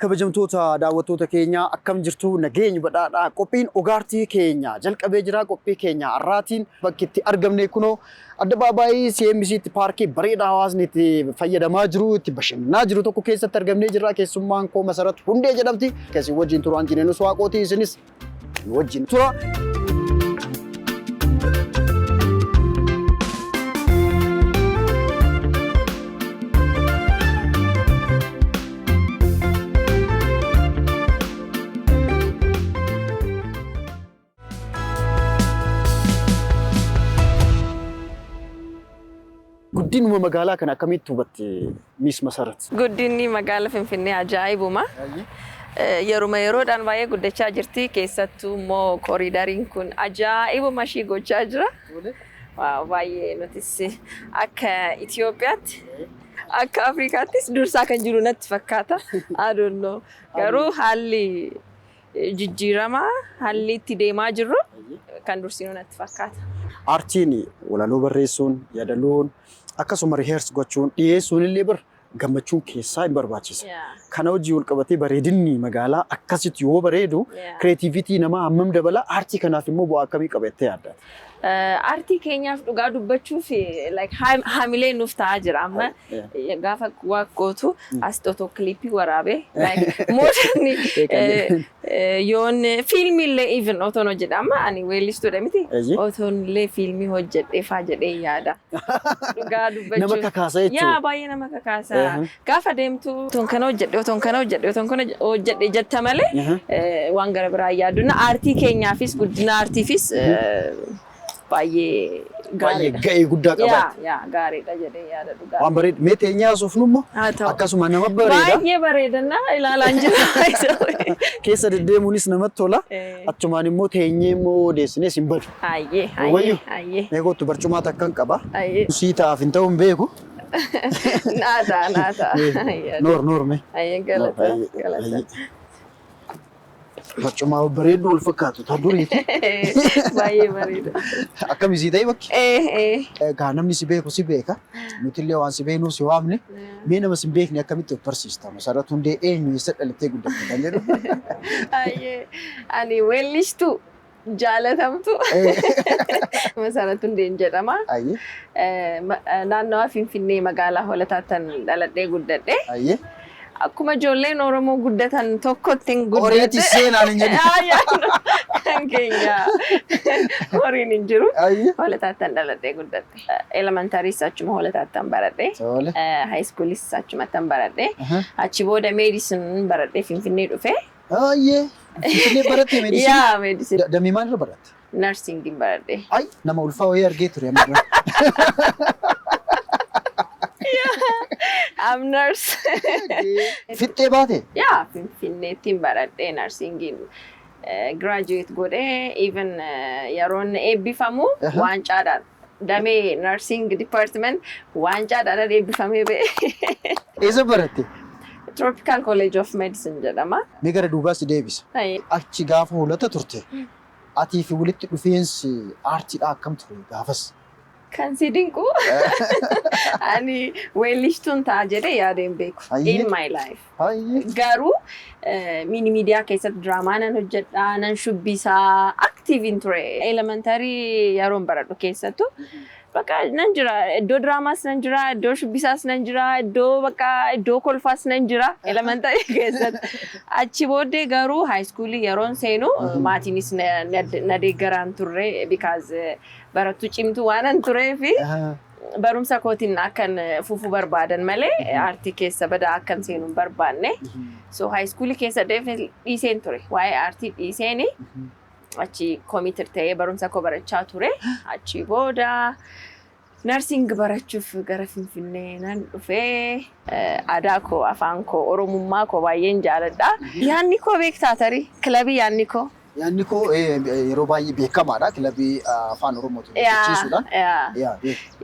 Kabajamtoota daawwattoota keenya, akkam jirtu? Nageenyi badhaadhaa. Qophiin ogaartii keenya jalqabee jira. Qophii keenya har'aatiin bakki itti argamne kunoo addabaabaayii CMCtti, paarkii bareedaa hawaasni itti fayyadamaa jiru, itti bashannanaa jiru tokko keessatti argamnee jirra. Keessummaan koo Masarat Hundee jedhamti. Keessi wajjin turaan Jineenus Waaqooti. Isinis nu wajjin tura. Guddinuma magaalaa kana akkamitti hubatte, Miss Masarat? Guddinni magaala Finfinnee ajaa'ibuma. Yeruma yeroodhaan baay'ee guddachaa jirti. Keessattuu immoo kooriidariin kun ajaa'ibuma ishii gochaa jira. Wow, baay'ee nutis akka Itoophiyaatti, akka Afrikaattis dursaa kan jiru natti fakkaata. I don't know. Garuu haalli jijjiiramaa, haalli itti deemaa jirru kan dursinuu natti fakkaata. Aartiin walaloo barreessuun, yaadaloon, akkasuma rehearse gochuun, dhiyeessuun illee bar gammachuun keessaa hin barbaachisa. Kana hojii wal qabatee bareedinni magaalaa akkasitti yoo bareedu creativity namaa hammam dabala? Aartii kanaaf immoo bu'aa akkamii qaba jettee yaadda? Aartii keenyaaf dhugaa dubbachuuf, like hamilee nuuf ta'aa jira amma. Gaafa waa gootu as otoo clip waraabee, like mootonni yoon fiilmii illee even otoon hojjedha, amma ani weellistuudha miti, otoon illee fiilmii hojjedhee faa jedhee yaada dhugaa dubbachuuf. Nama kakaasa jechuudha. Yaa, baay'ee nama kakaasa. Gaafa deemtu otoon kana hojjedhe, otoon kana hojjedhe, otoon kana hojjedhe jetta malee waan gara biraa yaaddu. Na aartii keenyaafis, guddina aartiifis baay'ee Baay'ee gaariidha. ga'ee guddaa qaba. Yaa, gaariidha jedhee yaada dhugaa. Waan bareedu. Mee teenyee haasofnu immoo Haa ta'u. akkasuma nama bareeda. Baay'ee bareedana ilaalaan jira. Keessa deddeemuunis namatti tola. Achumaan immoo teenyee immoo odeessinees hin badu. Hayyee, hayyee, Wayyo. hayyee. Mee kottu, barcumaa takkan qaba. Hayyee. Sii ta'aaf hin ta'u hin beeku. Naa ta'a, naa ta'a. Noor noor mee. Hayyee, galata, galata. Barcumaa bareedduu wal fakkaatu ta duriiti. Baay'ee bareeda. Akkam isii ta'e bakki? Eh, eh. Egaa namni si beeku si beeka. Nuti illee waan si beeknuuf si waamne. Mee nama si hin beekne akkamitti of barsiista? Masarat Hundee eenyu, eessa dhalattee guddatte kan jedhu? Hayyee. Ani weellistuu jaalatamtu Masarat Hundeen jedhama. Naannawaa Finfinnee, magaalaa Holataattan dhaladhee guddadhe. Akkuma ijoolleen Oromoo guddatan tokkotti hin guddadhe. Horiiti seenaan hin jedhu. Kan keenya horiin hin jiru. Holataattan dhaladhee guddadhe. Elementary s achuma Holataattan baradhe. High school is achumattan baradhe. Achi booda medicine baradhee Finfinnee dhufe. Ayyee. Finfinnee baratte medicine? Yaa, medicine. Damee maalirra baratte? Nursing baradhe. Ay, nama ulfaa wayii argee ture amma dura. I'm nurse. Fixxee baate? Yaa, Finfinneettiin baradhee nursing graduate godhee, even yeroon eebbifamu waancaadhaan, damee nursing department waancaadhaan eebbifamee ba'e. Eessa baratte? Tropical College of Medicine jedhama. Mee gara duubaa si deebisa. Achi gaafa Holata turte, atii fi walitti dhufeensi aartiidhaa akkam ture gaafas? Kan si dinqu, ani weellistuun ta'a jedhee yaadeen beeku in my life. Garuu mini media keessatti diraamaa nan hojjedha, nan shubbisaa, active in ture. Elementary yeroon baradhu keessattuu bakka nan jira, iddoo diraamaas nan jira, iddoo shubbisaas nan jira, iddoo bakka iddoo kolfaas nan jira elementary keessatti. Achi booddee garuu high school yeroon seenu maatiinis na deeggaraan turre, because barattuu cimtuu waanan tureefi barumsa kootiin akkan fufuu barbaadan malee aartii keessa badaa akkan seenu hin barbaanne. So high school keessa definitely dhiiseen ture. Waa'ee aartii dhiiseeni achi committed ta'ee barumsa koo barachaa ture. Achi booda nursing barachuuf gara Finfinnee nan dhufee, aadaa koo, afaan koo, Oromummaa koo baay'een jaaladha. Yaanni koo beektaa tarii kilabii yaanni koo. Yaanni koo yeroo baay'ee beekamaadha, kilabii afaan Oromootiin hojjechiisuudhaan. Yaa,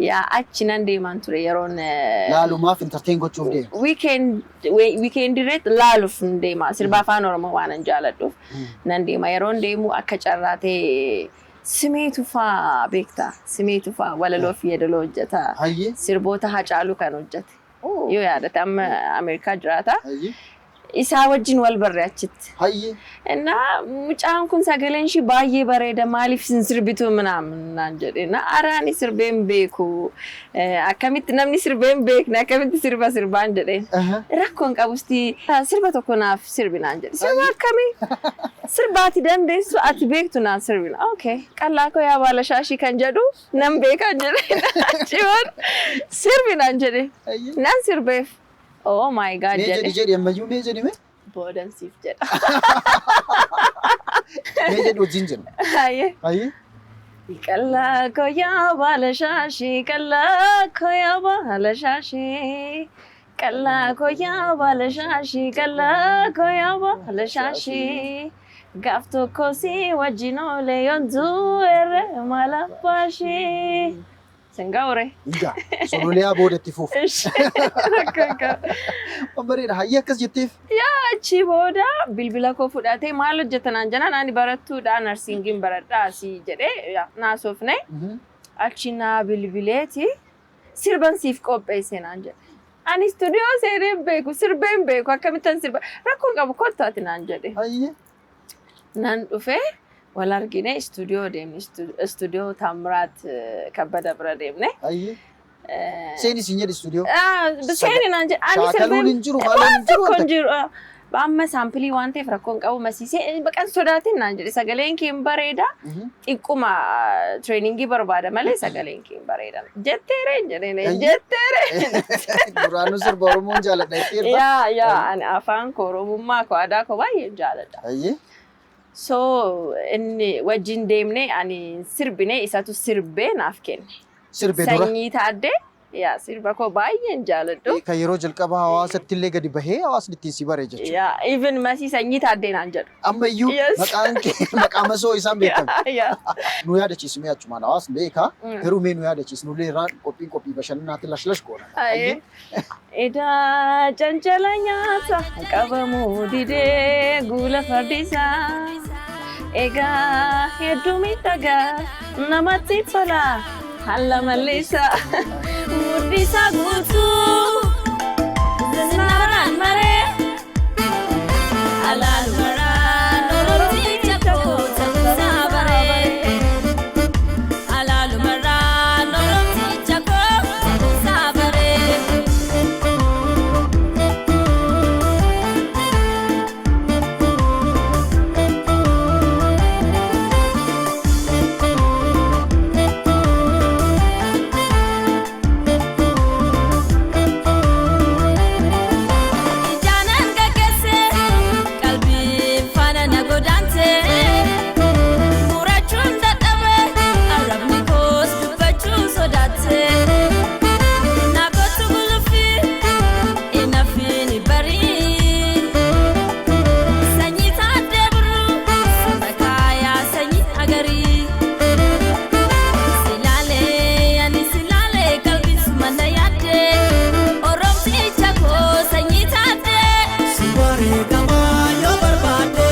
yaa, achi nan deemaan ture yeroon Laalumaaf, entertain gochuuf deema. Weekend irratti laaluuf nan deema. Sirba afaan Oromoo waan an jaaladhuuf nan deema. Yeroon deemu akka carraa ta'e Simee Tufaa beektaa? Simee Tufaa walaloo fi yeedaloo hojjeta. Sirboota Hacaaluu kan hojjete. Yoo yaadate, amma Ameerikaa jiraata. Isaa wajjin wal barre achitti. Innaa mucaan kun sagaleen ishii baay'ee bareeda, maaliif sin sirbitu ምናምን naan jedhe. Na ara ani sirbee hin beeku. Akkamitti namni sirbee hin beekne akkamitti sirba sirbaan jedheen. Rakkoon qabusti sirba tokko naaf sirbi naan jedhe. Sirba akkamii? Sirba ati dandeessu, ati beektu naan sirbina. Okay. Qallaa koo yaa baala shaashii kan jedhu nan beekan jedhe. Achi booda sirbi naan jedhe. Nan sirbeef. Oh my God Mee jedhi jedhe. Jedhi ammayyuu mee jedhi mee. Boodan siif jedha. Mee jedhi, wajjin jenna. Hayyee. Hayyee. Qallaa koo yaa baala shaashii, qallaa koo yaa baala shaashii. Qallaa koo yaa baala shaashii, qallaa koo yaa baala shaashii. Gaaf tokko si wajjin oole yoon du'eerre maal abbaashii. Singaure. Egaa sololiyaa boodatti fuuf. Rakkoo qabu. Waan bareeda, hayyee, akkas jetteef. Achi booda bilbila koo fudhatee maal hojjetanaan jennaan, ani barattuudha, nursingiin baradhaa asii jedhee naasofne. Achi naa bilbileeti sirban siif qopheesse naan jedhe. Ani istuudiyoo seenee hin beeku, sirbee hin beeku, akkamittan sirba? Rakkoon qabu, kottu ati naan jedhe. Nan dhufee wal argine, istuudiyoo deemne, istuudiyoo Taamiraat Kabbada bira deemne. Seeni siin jedhe istuudiyoo. Seeni naan jedhe. Ani Shaakaluun sirbeen hin jiru, maaloon hin jiru tokko hin wanta. jiru. Amma sample waan ta'eef rakkoon qabu masiisee baqan sodaatin naan jedhe, sagaleen kee hin bareeda. Xiqquma training barbaada malee sagaleen kee hin bareeda. Jetteere jedheen, jetteere. Duraanuu sirba Oromoon jaaladha jetteerta. Yaa, ani afaan koo, Oromummaa koo, aadaa koo baay'een jaaladha. So inni wajjin deemnee ani sirbine, isatu sirbee naaf kenne. Sirbe dura. Sanyii Taaddee, yaa, sirba koo baay'een jaaladhu. Kan yeroo jalqaba hawaasatti illee gadi bahee hawaasni ittiin si bare jechuudha. Yaa, even Masii Sanyii Taaddee naan jedhu. Ammayyuu maqaan kee maqaa masoo isaan beekame. Nu yaadachiisu mee achumaan, hawaasni beekaa, garuu mee nu yaadachiisu, nullee irraa qophiin qophii bashannanaatti lashlash goona. Aye. Edaa cancala nyaata qabamuu didee guula fardisaa. Egaa hedduu miidhagaa namatti tola haala mallisaa. Mudhiisaa guutuu zinnaaraan maree Alaalumarraan oromticha koo ta'uusaa baree. Alaalumarraan oromticha koo ta'uusaa baree. Ijaanan gaggeesse qalbii faana na godaante, murachuun dadhabe, arrabni koos dubbachuu sodaatte. Naakottu guluffi inaafin barii, sanyii Taaddee Birruu saba kaayaa sanyii agarii. Silaalee ani silaalee qalbii suma na yaadde, oromticha koo sanyii Taaddee. Wareegamaa yoo barbaadde.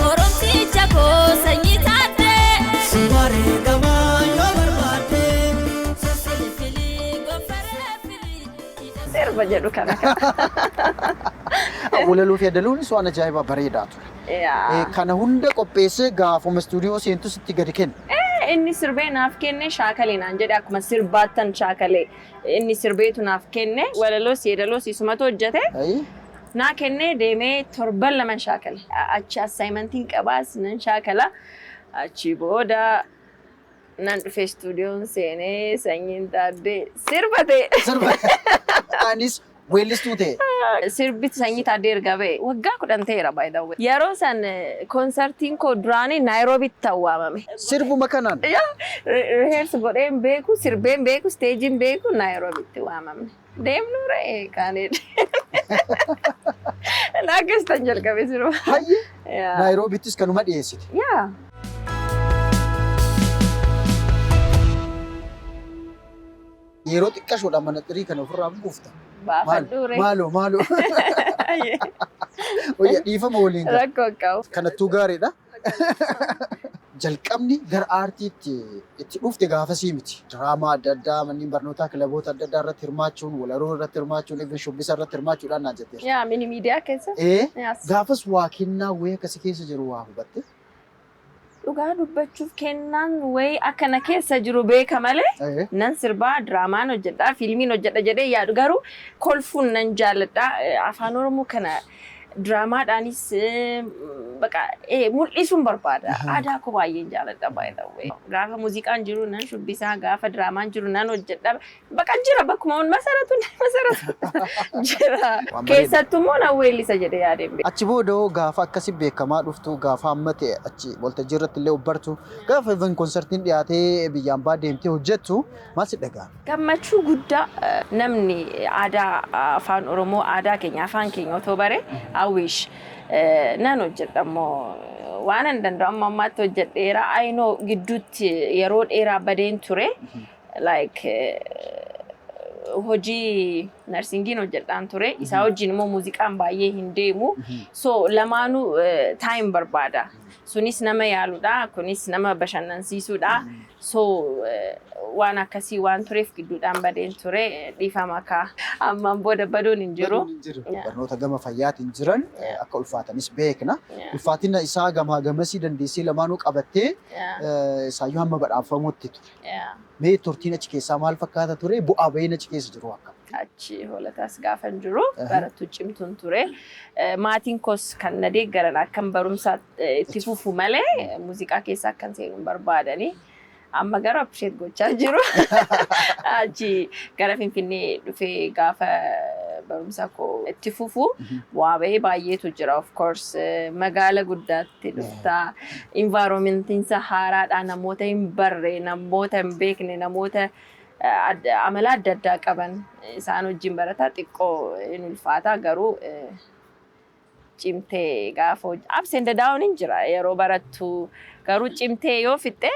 Oromticha koo sanyii Taaddee. Wareegamaa yoo barbaadde. Filifili gofaree filii. Sirba jedhu kana. Walaloo fi yeedaluunis waan ajaa'ibaa bareedaa ture. Kana hunda qopheessee gaafuma istuudiyoo seentus itti gadi kenna. Inni sirbee naaf kenne, shaakalee naan jedhe, akkuma sirbaattan shaakalee, inni sirbeetu naaf kenne, walaloos yeedaloos isumatu hojjete. Naa kennee deemee torban 2 shaakale. Achi assignmentiin qabaas nan shaakala. Achi booda nan dhufe, istuudiyoon seenee Sanyiin Taaddee sirba ta'e. Sirba. Anis weellistuu ta'e. Sirbi Sanyii Taaddee erga ba'e waggaa 10 ta'eera, by the way. Yeroo san konsertiin koo duraanii Naayiroobitti waamame. Sirbuma kanaan. Yaa, rehearse godheen beeku, sirbeen beeku, stageiin beeku, Naayiroobitti waamamne. Deemnu re'ee kaanee. Akkas jalqabe sirba. Hayyee. Yaa. Naayiroobiittis kanuma dhiyeessite. Yaa. Yeroo xiqqashoodhaan mana xirii kana ofirraa buufta. Baafadhu ree. Maaloo, maaloo. Wayya, dhiifama waliin gara. Rakkoo qabu. Kanattuu gaariidha. Jalqabni gara aartiitti itti dhufte gaafasii miti. Diraamaa adda addaa, manneen barnootaa, kilaboota adda addaa irratti hirmaachuun, walaloo irratti hirmaachuun, even shubbisa irratti hirmaachuudhaan naan jetteerta. Yaa, mini miidiyaa keessa. Yes. Gaafas waa kennaa wayii akkasii keessa jiru waa hubatte? Dhugaa dubbachuuf kennaan wayii akkana keessa jiru beeka malee nan sirbaa, diraamaan hojjedhaa, fiilmiin hojjedha jedhee yaadu, garuu kolfuun nan jaalladha. Afaan Oromoo kana diraamaadhaanis baqa mul'isuun barbaada. Aadaa koo baay'een jaalladha, by the way. Gaafa muuziqaan jiru nan shubbisaa, gaafa diraamaan jiru nan hojjedha. Baqa jira, bakkuma masaratu masaratu jira. Waan bareeda. Keessattuu immoo nan weellisa jedhee yaadeen beeku. Achi booda hoo, gaafa akkasi beekamaa dhuftu, gaafa amma ta'e achi waltajjii irratti illee ubbartu, gaafa even konsertiin dhiyaatee biyyaan baa deemtee hojjettu, maal si dhaga'ama? Gammachuu guddaa. Namni aadaa Afaan Oromoo, aadaa keenya, afaan keenya otoo bare, I wish. Nan hojjedha immoo, waan hin danda'u amma ammaatti hojjedheera. I know, gidduutti yeroo dheeraa badeen ture. Like hojii narsingiin hojjedhaan ture. Isaa wajjin immoo muuziqaan baay'ee hin deemu. So lamaanuu time barbaada. Sunis nama yaaluudha, kunis nama bashannansiisuudha. So waan akkasii waan tureef gidduudhaan badeen ture, dhiifama kaa. Ammaan booda baduun hin jiru. Barnoota gama fayyaatiin jiran akka ulfaatanis beekna. Ulfaatina isaa gamaa gamasii dandeessee lamaanuu qabattee isaayyuu hamma badhaafamutti ture. Mee turtiin achi keessaa maal fakkaata ture? Bu'aa bahiin achi keessa jiru akkam? Achi Hoolataas gaafan jiru barattuu cimtuun ture. Maatiin koos kan na deeggaran akkan barumsa itti fufu malee muuziqaa keessa akkan seenu hin barbaadani. Amma garuu appreciate gochaa jiru. Achi gara Finfinnee dhufee gaafa barumsa koo itti fufu bu'aa bahii baay'eetu jira, of course. Magaala guddaatti dhuftaa. Environmentiin isaa haaraadha. Namoota hin barre, namoota hin beekne, namoota amala adda addaa qaban isaan wajjin barataa xiqqoo hin ulfaata, garuu cimtee gaafa ups and down hin jira yeroo barattu, garuu cimtee yoo fixxe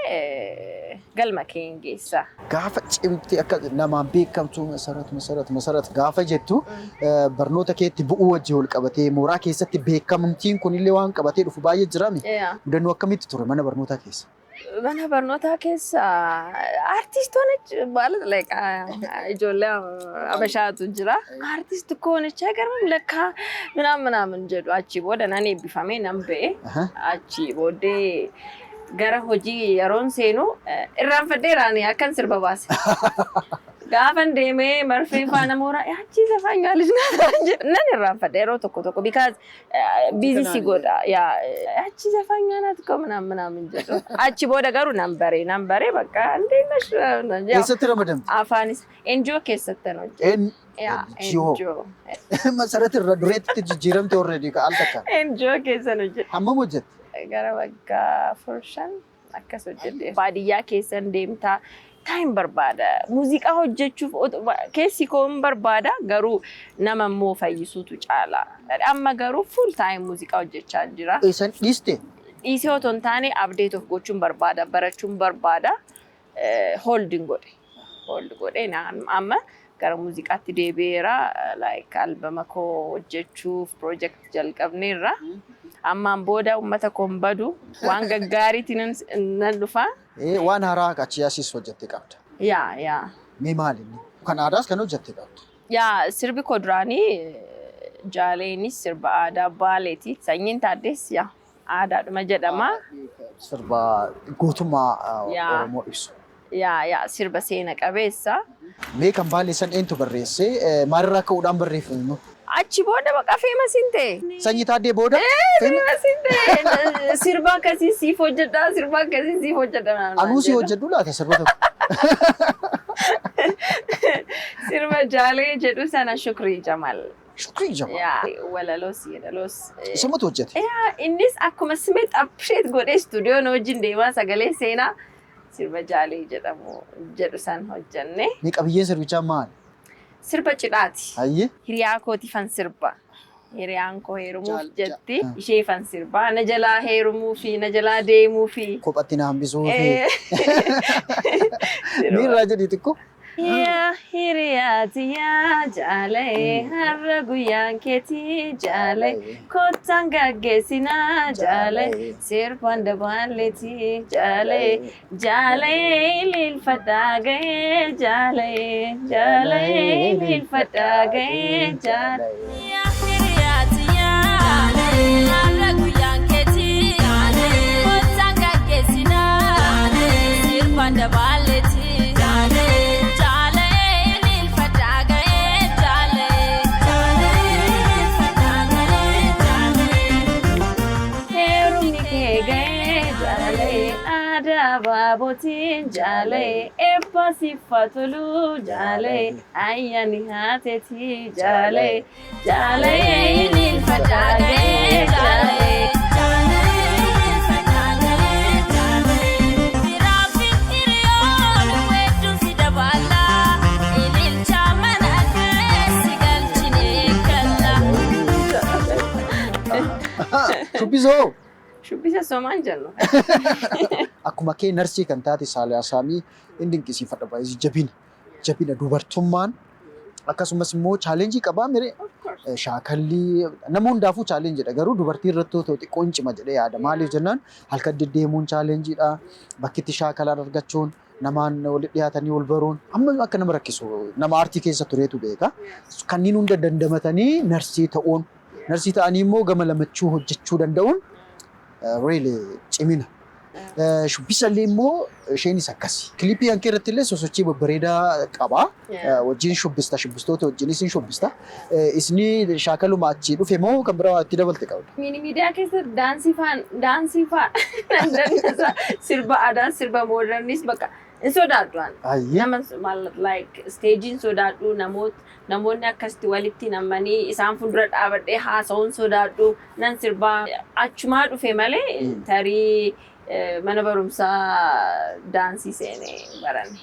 galma kee hin geessa. Gaafa cimtee akka namaan beekamtu Masarat, Masarat, Masarat gaafa jettu, barnoota keetti bu'uu wajjin wal qabatee mooraa keessatti beekamtiin kunillee waan qabatee dhufu baay'ee jirami. Mudannoo akkamitti ture mana barnootaa keessa? Mana barnootaa keessa artistoonni like ijoollee abashaatu jira. Artist ከሆነች አይገርምም ለካ ምናምን ምናምን jedhu. Achi booda nan eebbifamee nan ba'e. Achi booddee gara hojii yeroon seenu irraanfadheeraan akkan sirba baase. Gaafan deemee marfee faana mooraa achi ዘፋኛ ልጅ ናት nan irraanfadhe yeroo tokko tokko, because busy si godha, yaa achi ዘፋኛ ናት እኮ ምናምን ምናምን jedhu. Achi booda garuu nan bare, nan bare, bakka እንዴት ነሽ? Eessatti ramadamte? Afaanis NGO keessatti hojjedhe. Yaa. NGO. NGO. Masarat irra dureetti jijjiiramte already al takka. NGO keessan hojjedhe. Hammam hojjette? Gara waggaa 4-5 akkas hojjedhe. Baadiyyaa keessan deemtaa, time barbaada. Muuziqaa hojjechuuf keessi koo hin barbaada, garuu nama immoo fayyisuutu caala. Amma garuu full time muuziqaa hojjechaa jira. Eessan dhiiste? Dhiisee otoo hin taane update of gochuun barbaada, barachuun barbaada. Holding godhe. Hold godhe, amma gara muuziqaatti deebi'eera. Like albama koo hojjechuuf project jalqabneerra. Ammaan booda uummata koo hin badu, waan gaggaariitiin nan dhufa. Waan haaraa achi asiis hojjette qabda. Yaa. Mee maali inni? Kan aadaas kan hojjette qabda. Yaa, sirbi koo duraanii jaaleenis sirba aadaa Baaleeti. Sanyiin Taaddees, yaa, aadaadhuma jedhama. Sirba gootummaa Oromoo ibsu. Yaa, sirba seena qabeessa. Mee kan Baalee san eenyu barreesse? Maalirraa ka'uudhaan barreeffame immoo? Achi booda baqa famous hin ta'e. Sanyii Taaddee booda? Famous hin ta'e. Sirba akkasii siif hojjedha, sirba akkasii siif hojjedha. Anuu si hojjedhu laata sirba tokko? Sirba jaalee jedhu sana Shukrii Jamal. Shukrii Jamal. Yaa, walaloos yeedaloos. Isumatu hojjete. Yaa, innis akkuma simeet appreciate godhee istuudiyoon wajjin deemaa sagalee seenaa sirba jaalee jedhamu jedhu san hojjenne. Mee qabiyyeen sirbichaa maali? Sirba cidhaati. Hayyee. Hiriyaa kootiifan sirba. Hiriyaan koo heerumuuf jetti. Ah. Isheefan sirba. Na jalaa heerumuu fi na jalaa deemuu fi. Kophatti na hambisuu fi. Miirraa jedhi xiqqoo. Yaa hiriyaati yaa jaalee, har'a guyyaan keetii jaalee, kottaan gaggeessinaa jaalee, sirbaan dabaaleetii jaalee, jaalee ililfadhaa ga'ee jaalee, jaalee ililfadhaa ga'ee jaalee. Yaa hiriyaati yaa har'a guyyaan keetii, kottaan gaggeessinaa, sirbaan dabaaleetii, jaalee ililfadhaa ga'ee jaalee, jaalee ililfadhaa ga'ee jaalee. Heerumni kee ga'ee jaalee, aadaa baabootiin jaalee, eebba siif toluu jaalee, ayyaanni haateetii jaalee, jaalee ililfadhaa ga'ee jaalee. Jaalee ililfadhaa ga'ee jaalee. Firaafin hiriyoon weedduun si dabalaa, ililcha mana keessi galchinee galla. Shubbisoo! Shubbisa somaan jennu. Akkuma kee narsii kan taate Saaliyaa Saamii inni dinqisiifadha baay'ee, jabina. Jabina dubartummaan akkasumas immoo challenge qabaa mire shaakallii nama hundaafuu challengedha, garuu dubartii irratti yoo ta'u xiqqoo hin cima jedhee yaada. Maaliif jennaan, halkan deddeemuun challengedha. Bakki itti shaakalaan argachuun, namaan walitti dhiyaatanii wal baruun amma akka nama rakkisu nama aartii keessa tureetu beeka. Kanneen hunda dandamatanii narsii ta'uun, narsii ta'anii immoo gama lamachuu hojjechuu danda'uun really cimina. Shubbisallee immoo isheenis akkasi. Kilipii kan irratti illee sosochii babbareedaa qaba. Wajjin shubbista, shubbistoota wajjinis hin shubbista. Isni shaakaluma achii dhufe moo kan biraa itti dabalte qabda? Mini miidiyaa keessatti daansii faan nan dandeessa. Sirba aadaa, sirba modernis bakka hin sodaadhu ani. Nama maal, like stageiin sodaadhu, namoonni akkasitti walitti namanii isaan fuuldura dhaabadhee haasa'uun sodaadhu. Nan sirbaa achumaa dhufe malee tarii mana barumsaa daansii seenee baranne.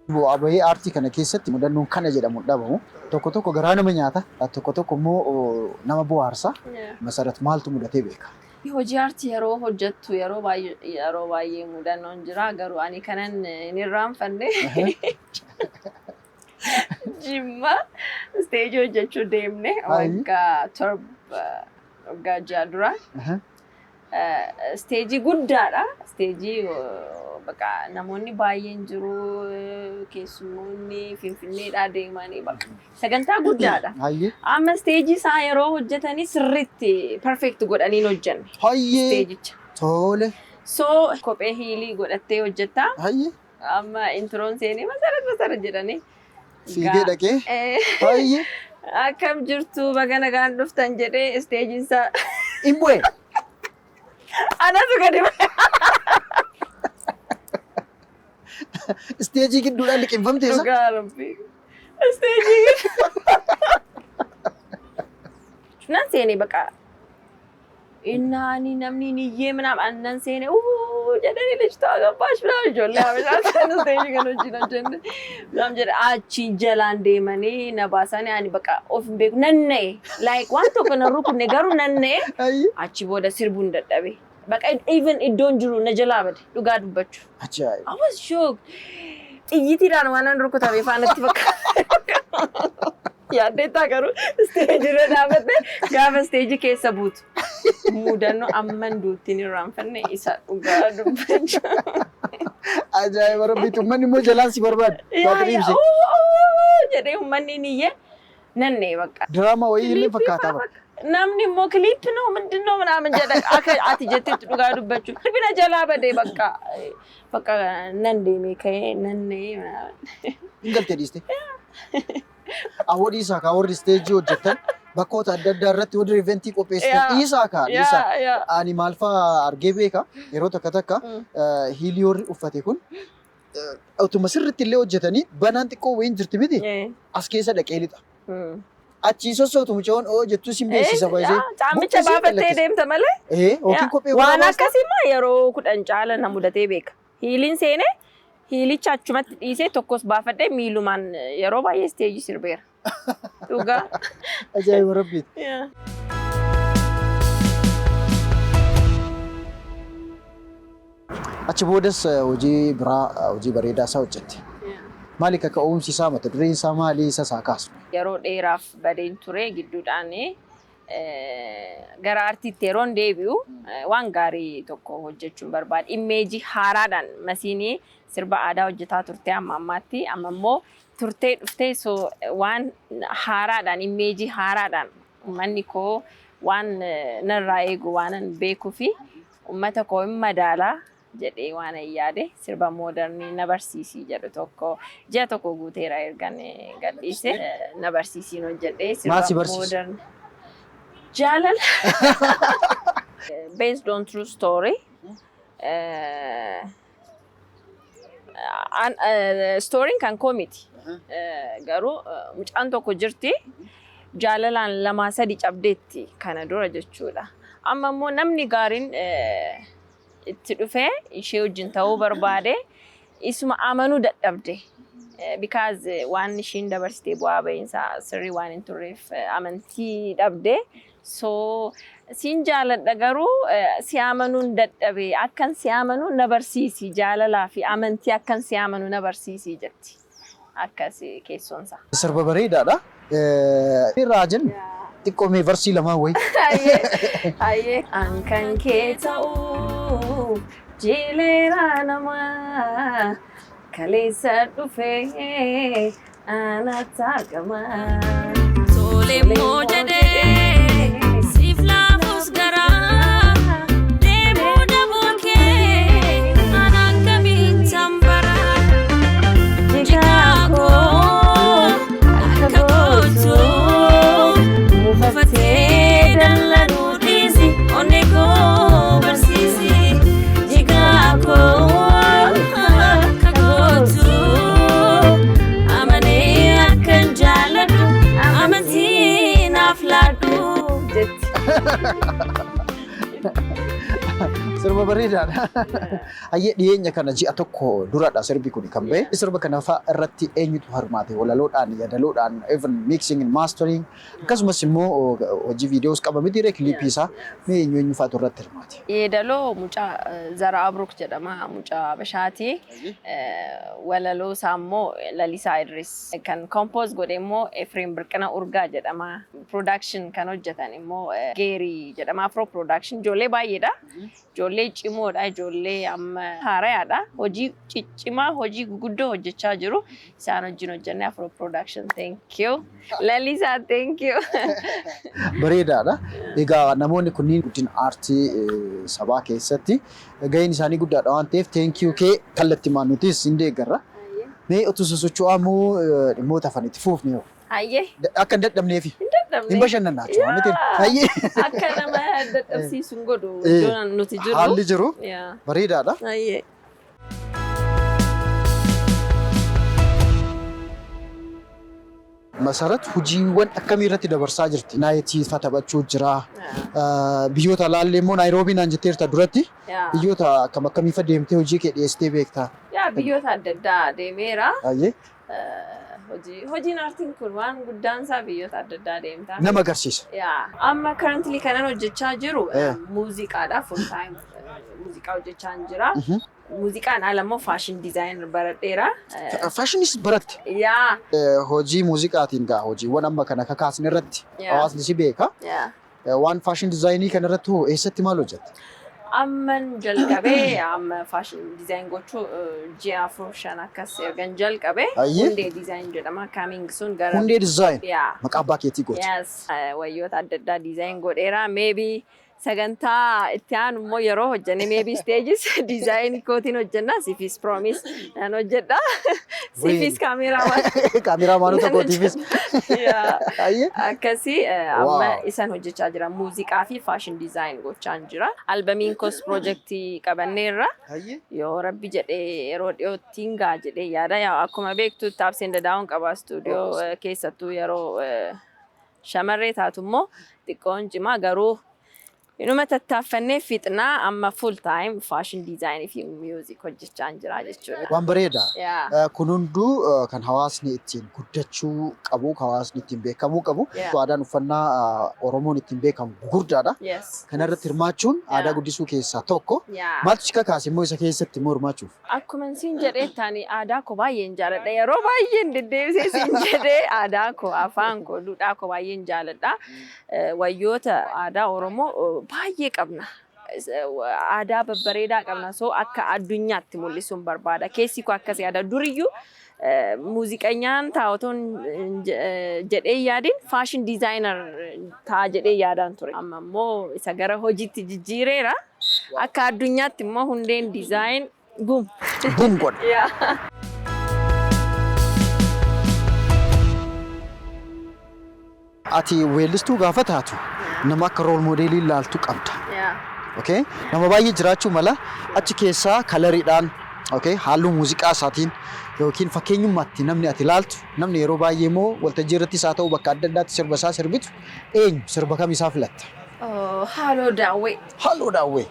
Bu'aa bahii aartii kana keessatti mudannoon kana jedhamu hin dhabamu. Tokko tokko garaa nama nyaata, tokko tokko immoo nama bohaarsa. Masarat maaltu mudatee beeka? Hojii aartii yeroo hojjettu yeroo baay'ee mudannoon jira, garuu ani kanan hin irraanfanne Jimma stage hojjechuu deemne waggaa 7, waggaa 6 dura. Stage guddaadha. Stage bakka namoonni baay'een jiru, keessummoonni Finfinneedhaa deemanii, bakka sagantaa guddaadha. Amma stage isaa yeroo hojjetanii sirriitti perfect godhanii hin hojjenne stageicha. So kophee heel godhattee hojjettaa. Amma introon seenee "Masarat, Masarat" jedhanii. Fiigee dhaqee. "Akkam jirtu, baga nagaan dhuftan" jedhee stageiin isaa Hin bu'e. Anatu gadi bu'e. Stage gidduudhaan liqimfamte isa. Dhugaa Rabbii. Stage. Nan seenee baqa. Innaani namni ni iyyee ምናምን nan seenee "uu" jedhanii "ልጅቷ ገባች" ምናምን, ijoollee habashaa kan stage kan wajjin hojjenne ምናምን jedhe, achiin jalaan deemanii na baasanii, ani baqa of hin beeku, nan na'e, like waan tokko na rukunne, garuu nan na'e. Achi booda sirbuun dadhabe. Baqa even iddoon jiru na jalaa bade, dhugaa dubbachuu. Ajaa'iba. I was shocked. Xiyyitiidhaan waan an rukutame faanatti fakkaata. Yaaddeettaa garuu stage irra dhaabatte gaafa stage keessa buutu. Mudannoo amman duuttiin irraanfanne isa, dhugaa dubbachuu. Ajaa'iba Rabbiitu, uummanni immoo jalaan si barbaada. Baatirii ibse. Jedhee uummanni ni iyyee nannee bakka. Diraamaa wayii illee fakkaata bara. Namni immoo "ክሊፕ ነው ምንድን ነው?" ምናምን jedha, akka ati jettetti dhugaa dubbachuu. Bina jalaa badee bakka bakka nan deemee ka'ee nannee ምናምን. Hin galtee dhiiste. Awwa, dhiisaa kaa, warri stage hojjetan bakkoota adda addaa irratti warri event qopheessitan, dhiisaa kaa, dhiisaa. Yaa. Ani maal fa'aa argee beeka, yeroo takka takka heel warri uffate kun utuma sirriitti illee hojjetanii banaan xiqqoo wayiin jirti miti, as keessa dhaqee lixa. Achii sossootu mucoon oo jettu sin beeksisa baay'ee. Caammicha baafattee deemta malee. Yookiin kophee Waan biraa baasta. akkasii immoo yeroo 10 caala na mudatee beeka. Heeliin seenee heelicha achumatti dhiisee tokkos baafadhee miilumaan yeroo baay'ee stage sirbeera. Dhugaa. Ajaa'iba Rabbiiti. Yaa. Achi boodas hojii biraa, hojii bareedaa isaa hojjette. Maali kaka'umsi isaa, mata dureen isaa maali, isa isaa kaasnu? Yeroo dheeraaf badeen ture. Gidduudhaan gara aartiitti yeroon deebi'u waan gaarii tokko hojjechuun barbaade. Image haaraadhaan masiinii sirba aadaa hojjetaa turte amma ammaatti. Amma immoo turtee dhuftee, so waan haaraadhaan, image haaraadhaan, uummanni koo waan narraa eegu waanan beekuu fi uummata koo hin madaalaa jedhee waan hin yaade, sirba modern "Na Barsiisii" jedhu tokko ji'a tokko guuteera ergan gadhiise. "Na Barsiisiin" hojjedhee. Maal si Sirba barsiisa? modern jaalala based on true story. Storyn kan koo miti. Garuu mucaan tokko jirti, jaalalaan lamaa sadi cabdeetti kana dura jechuudha. Amma immoo namni gaariin itti dhufee ishee wajjin ta'uu barbaade, isuma amanuu dadhabde. Because waan ishiin dabarsitee bu'aa bahiinsaa sirrii waan hin turreef amantii dhabde. So siin jaaladha, garuu si amanuun dadhabe, akkan si amanuu na barsiisi, jaalalaa fi amantii akkan si amanuu na barsiisi jetti. Akkas keessoonsaa. Sirba bareedaadha. Irraa jennu xiqqoo mee verse lamaan wayi. Hayyee. An kan kee ta'uu jileera namaa kaleessa dhufee anatti argama. Tole immoo jedhee siif laafus garaa deemuu dhabuu kee anaan kamiin tambara. Jigaa koo akka gootu mufatee dallanuu dhiisi, onnee koo barsiisi. Jigaa koo akka gootu amanee akkan jaalladhu amantii naaf laadhu jetti. Sirba bareedaadha. Hayyee, dhiyeenya kana ji'a tokko duradha sirbi kun kan ba'e. Sirba kana fa'a irratti eenyutu hirmaate? Walaloodhaan, yadaloodhaan, even mixing and mastering, akkasumas immoo hojii viidiyoos qaba miti clip isaa, mee eenyu eenyu fa'aatu irratti hirmaate? Yeedaloo mucaa Zara Abruk jedhama, mucaa Habashaati. Walaloo isaa immoo Lalisaa Idris. Kan compose godhe immoo Efreem Birqina Urgaa jedhama. Production kan hojjetan immoo Geerii jedhama. Afro Production ijoollee baay'eedha. Ijoollee cimoodha. Ijoollee amma haarayaadha. Hojii ciccimaa, hojii guguddoo hojjechaa jiru. Isaan wajjin hojjenne. Afro Production, thank you. Lalisaa, thank you. Bareedaadha. Egaa namoonni kunniin guddina aartii sabaa keessatti gaheen isaanii guddaadha waan ta'eef, thank you kee kallattimaan nutis hin deeggarra. Mee utuu sosocho'amuu dhimmoota hafan itti fuufne hoo? Hayyee. Akka hin dadhabneefi. Hin dadhabne. Hin bashannannaa jechuudha miti. Hayyee. Akka nama dadhabsiisu hin godhu iddoon nuti jirru. Haalli jiru Yaa. bareedaadha. Hayyee. Masarat hojiiwwan akkamii irratti dabarsaa jirti? Night fa taphachuu jira. Biyyoota alaallee immoo Naayiroobii naan jetteerta duratti. Yaa. Biyyoota akkam akkamii fa deemtee hojii kee dhiyeessitee beekta? Yaa, biyyoota adda addaa deemeera. Hayyee. Hojiin aartiin kun waan guddaan isaa biyyoota adda addaa deemta. Nama agarsiisa. Yaa, amma currently kanan hojjechaa jiru muuziqaadha. Full time muuziqaa hojjechaa jira. Muuziqaan ala immoo fashion design baradheera. Fashion is baratte. Yaa. Hojii muuziqaatiin gaa hojiiwwan amma kana kakaasne irratti Yaa. hawaasni si beeka. Yaa. Waan fashion design kana irratti hoo eessatti maal hojjette? Amman jalqabee, amma fashion design gochuu ji'a 4, 5 akkas ergan jalqabee. Hundee Design jedhama. Coming soon gara. Hundee Design. Yaa. Maqaa abbaa keetii gooti. Yes. Wayyoota adda addaa design godheera. Maybe sagantaa itti aanu immoo yeroo hojjenne maybe stages design kootiin hojjenna. Siifis promise nan hojjedha. Siifis kaameraman. Kaameraamaanota kootiifis. Yeah. Hayyee. Akkasii amma isan hojjechaa jira. Muuziqaa fi fashion design gochaan jira. Albamiin koos piroojeektii qabanneerra. Hayyee. Yoo Rabbi jedhee yeroo dhiyootti hin ga'a jedhee yaada. Yaa, akkuma beektu taabseen dadaa'uun qaba istuudiyoo keessattuu yeroo shamarree taatu immoo xiqqoon cimaa, garuu Inuma tattaaffannee fixnaa, amma full time fashion design fi music hojjechaa jira jechuudha. Waan bareeda. Yeah. Kun hunduu kan hawaasni ittiin guddachuu qabu, kan hawaasni ittiin beekamuu qabu. Aadaan uffannaa Oromoon ittiin beekamu gurguddaadha. Kanarratti hirmaachuun aadaa guddisuu keessaa tokko. Maaltu si kakaase immoo isa keessatti immoo hirmaachuuf? Akkuma siin jedhee taani, aadaa koo baay'een jaaladha. Yeroo baay'een deddeebisee siin jedhee, aadaa koo, afaan koo, duudhaa koo baay'een jaaladha. Wayyoota aadaa Oromoo baay'ee qabna. Aadaa babbareedaa qabna. So akka addunyaatti mul'isuun barbaada. Keessi koo akkas yaada. Duriyyuu muuziqanyaan ta'a otoon jedhee yaadin, fashion designer ta'a jedhee yaadaan ture. Amma immoo isa gara hojiitti jijjiireera. Akka addunyaatti immoo Hundeen Design boom. Boom godha. Yeah. Ati weellistuu gaafa taatu nama akka role modelii ilaaltu qabda. Okay? Nama baay'ee jiraachuu mala, achi keessaa coloriidhaan, okay, halluu muuziqaa isaatiin yookiin fakkeenyummaatti namni ati ilaaltu, namni yeroo baay'ee immoo waltajjii irrattis haa ta'u bakka adda addaatti sirba isaa sirbitu eenyu, sirba kam isaa filatta? Oh, Haaloo Daawwee. Halluu Daawwee.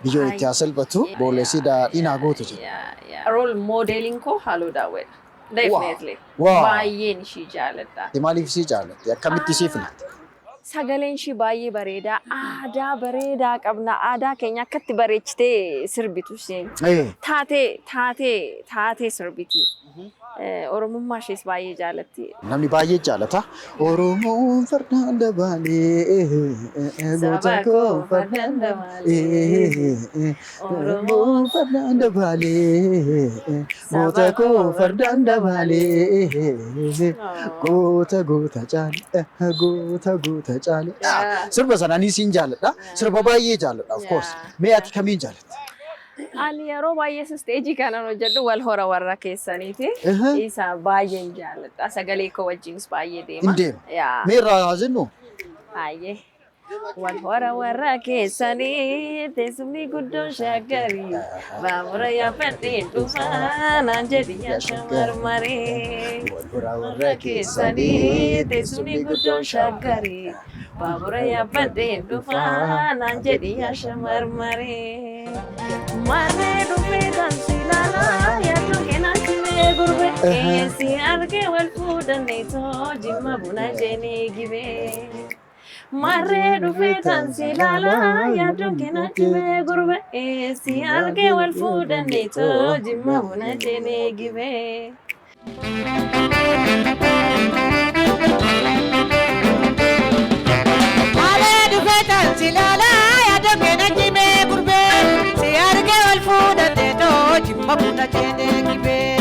Biyyoon itti haa salphatu, boolesii daadhiin haa gootu jedha. Role modeliin koo Haaloo Daawweedha. Definitely. Baay'een ishii jaaladha. Maaliif isii jaalatte? Akkamitti isii filatte? Sagaleen ishii baay'ee bareedaa. Aadaa bareedaa qabna. Aadaa keenya akkatti bareechitee sirbitu isheen. Taatee taatee taatee sirbiti. Oromummaa ishees baay'ee jaalatti. Namni baay'ee jaalata. Oromoon fardaan dabaalee, goota koo fardaan dabaalee. Oromoon fardaan dabaalee, goota koo fardaan dabaalee. Goota goota caale, goota goota caale. Sirba sana anis siin jaaladha. Sirba baay'ee jaaladha, of course. Mee ati kamiin jaalatta? Ani yeroo baay'ee stageii kanan hojjedhu "Wal hora warra keessaniiti". Isa baay'een jaalladha. Sagalee koo wajjinis baay'ee deema. Hin deema. Yeah. Mee irraa haa jennu? Baay'ee. Wal hora warra keessanii, teessumni guddoon Shaggarii, baabura yaabbadheen dhufaa naan jedhi nyaata marmaree. Wal hora Warra keessanii, teessumni guddoon Shaggarii, baabura yaabbadheen dhufaa naan jedhi nyaata marmaree. Marree dhufee kan si ilaalaa, yaaddu keenatti mee gurbe, si argee wal fuudhannee too jimma buna jeenee gibee. Marree dhufee tan si ilaalaa, yaaddoon keenatti mee gurbe, si argee wal fuudhannee too jimma buna jeenee gibee. Malee dhufee tan si ilaalaa, yaaddoon keenatti mee gurbee, si argee wal fuudhannee too jimma buna jeenee gibee.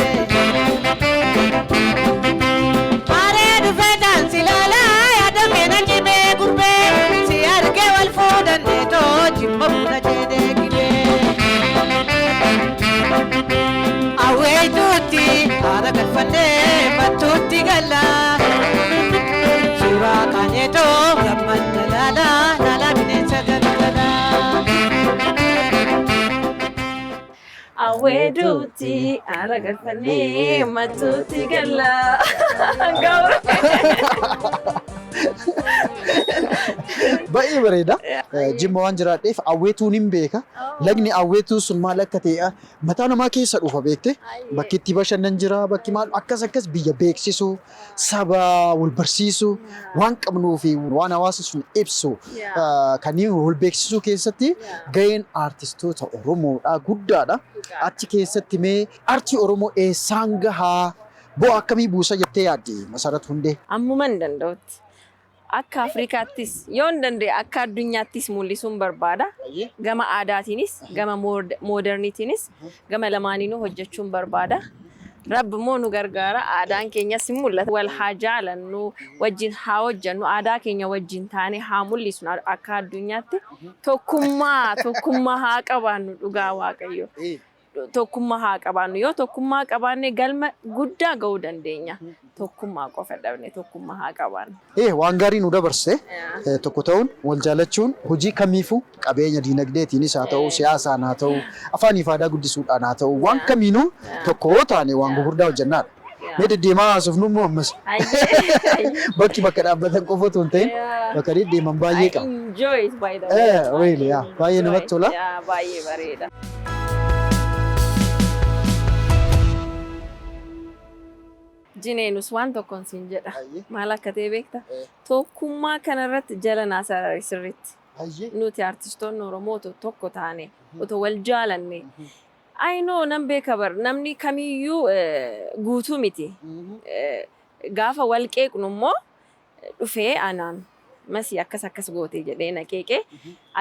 Malee dhufee tan si ilaalaa, yaaddoon keenatti mee gurbee, si argee wal fuudhannee too jimma buna jeenee gibee. Awweetuutti haala galfannee mattuutti galla. Suuraa kaaneetoo gammanna laalaa laalaa bineensa galgalaa. Awweeduutti haala galfannee mattuutti galla. Gawra. Baay'ee bareeda. Jimma waan jiraadheef Awweetuun hin beeka. Lagni Awweetuu sun maal akka ta'e mataa namaa keessa dhufa, beekte. Bakki itti bashannan jira, bakki maal akkas akkas biyya beeksisu, saba wal barsiisu, waan qabnuu fi waan hawaasni sun ibsu kanneen wal beeksisuu keessatti gaheen aartistoota Oromoodhaa guddaadha. Achi keessatti mee aartii Oromoo eessaan gahaa, bu'aa akkamii buusa jettee yaaddi, Masarat Hundee? Ammuma hin danda'utti. Akka Afrikaattis yoo hin danda'e, akka addunyaattis mul'isuun barbaada. Gama aadaatiinis, gama moderniitiinis, gama lamaaniinuu hojjechuun barbaada. Rabbi immoo nu gargaara. Aadaan keenyas hin mul'ata. Wal haa jaalannu, wajjin haa hojjennu, aadaa keenya wajjin taanee haa mul'isnu akka addunyaatti. Tokkummaa, tokkummaa haa qabaannu, dhugaa Waaqayyo. Tokkummaa haa qabaannu. Yoo tokkummaa qabaanne galma guddaa ga'uu dandeenya. Tokkummaa qofa dhabne, tokkummaa haa qabaannu. Waan gaarii nu dabarse. Tokko ta'uun, wal jaalachuun hojii kamiifuu, qabeenya diinagdeetiinis haa ta'u, siyaasaan haa ta'u, afaanii fi aadaa guddisuudhaan haa ta'u, waan kamiinuu tokko yoo taane waan gurguddaa hojjennaadha. Mee deddeemaa haasofnu immoo ammas. Ayyee. Bakki bakka dhaabbatan qofa otoo hin ta'in bakka deddeeman baay'ee I qaba. enjoy it, by the way. Eh, really, yeah. Baay'ee Enjoy namatti it. tola. Yeah, baay'ee bareeda. Jineenus waan tokkoon siin jedha. Maal akka ta'e beekta? Tokkummaa kanarratti jala naa sarari sirriitti. Nuti artistoonni Oromoo otoo tokko taane, otoo wal jaalanne. I know, nan beeka bar, namni kamiyyuu guutuu miti. Gaafa wal qeeqnu immoo dhufee anaan "Masii, akkas akkas goote" jedhee na qeeqee,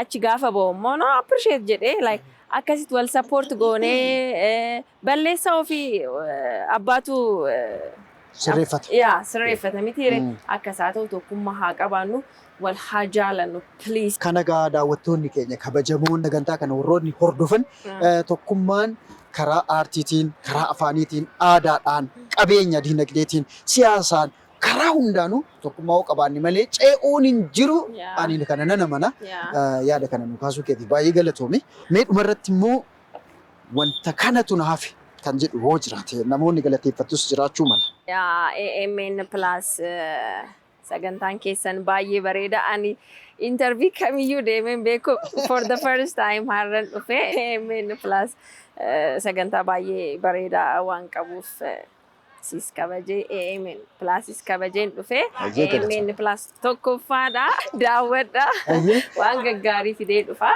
achi gaafa ba'u immoo "No, appreciate" jedhee, like akkasitti wal support goonee, balleessaa ofii abbaatu Sirreeffata. Yaa, sirreeffata mitiire? Akkas haa ta'u, tokkummaa haa qabaannu, wal haa jaalannu, please. Kana gaa daawwattoonni keenya kabajamoon sagantaa kana warroonni hordofan, tokkummaan karaa aartiitiin, karaa afaaniitiin, aadaadhaan, qabeenya dinagdeetiin, siyaasaan, karaa hundaanuu tokkummaa yoo qabaanne malee ce'uun hin jiru. Ani kana nan amana. Yaada kana nu kaasuu keetiif baay'ee galatoomi. Mee dhumarratti immoo wanta kanatu na hafe kan jedhu hoo jiraate, namoonni galateeffattus jiraachuu mala. Yaa, AMN Plus, sagantaan keessan baay'ee bareeda. Ani interview kamiyyuu deemeen beeku, for the first time har'an dhufe. AMN Plus sagantaa baay'ee bareedaa waan qabuuf siis kabajee, AMN Plusis kabajeen dhufe. Baay'ee galatoomi. AMN Plus tokkoffaadha. Daawwadha. Waan gaggaarii fidee dhufa.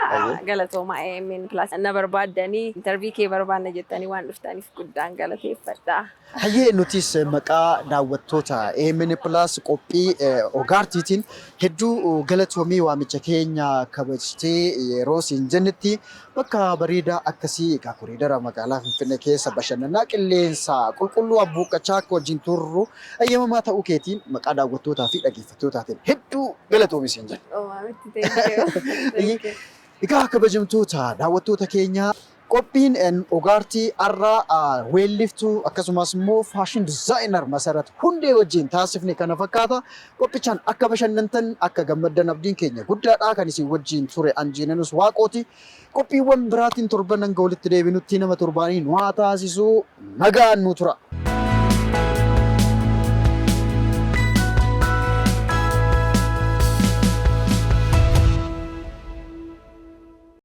Galatooma AMN Plus. Na barbaaddanii, interview kee barbaanna jettanii waan dhuftaniif guddaan galateeffadha. Hayyee, nutis maqaa daawwattoota AMN Plus qophii Ogaartiitiin hedduu galatoomii, waamicha keenya kabajtee yeroo siin jennetti bakka bareedaa akkasii egaa koriidara magaalaa Finfinnee keessa bashannanaa qilleensa qulqulluu abbuuqqachaa akka wajjin turru ayyamamaa ta'uu keetiin maqaa daawwattootaa fi dhaggeeffattootaatiin hedduu galatoomii siin jenna. Omaamitti, thank you. Thank you. Egaa kabajamtoota daawwattoota keenyaa, qophiin Ogaartii har'aa weelliftuu akkasumas immoo fashion designer Masarat Hundee wajjin taasifne kana fakkaata. Qophichaan akka bashannantan, akka gammaddan abdiin keenya guddaadha. Kan isin wajjin ture Anjiinanus Waaqooti. Qophiiwwan biraatiin torban hanga walitti deebinutti nama torbaanii nu haa taasisu, nagaan nu tura.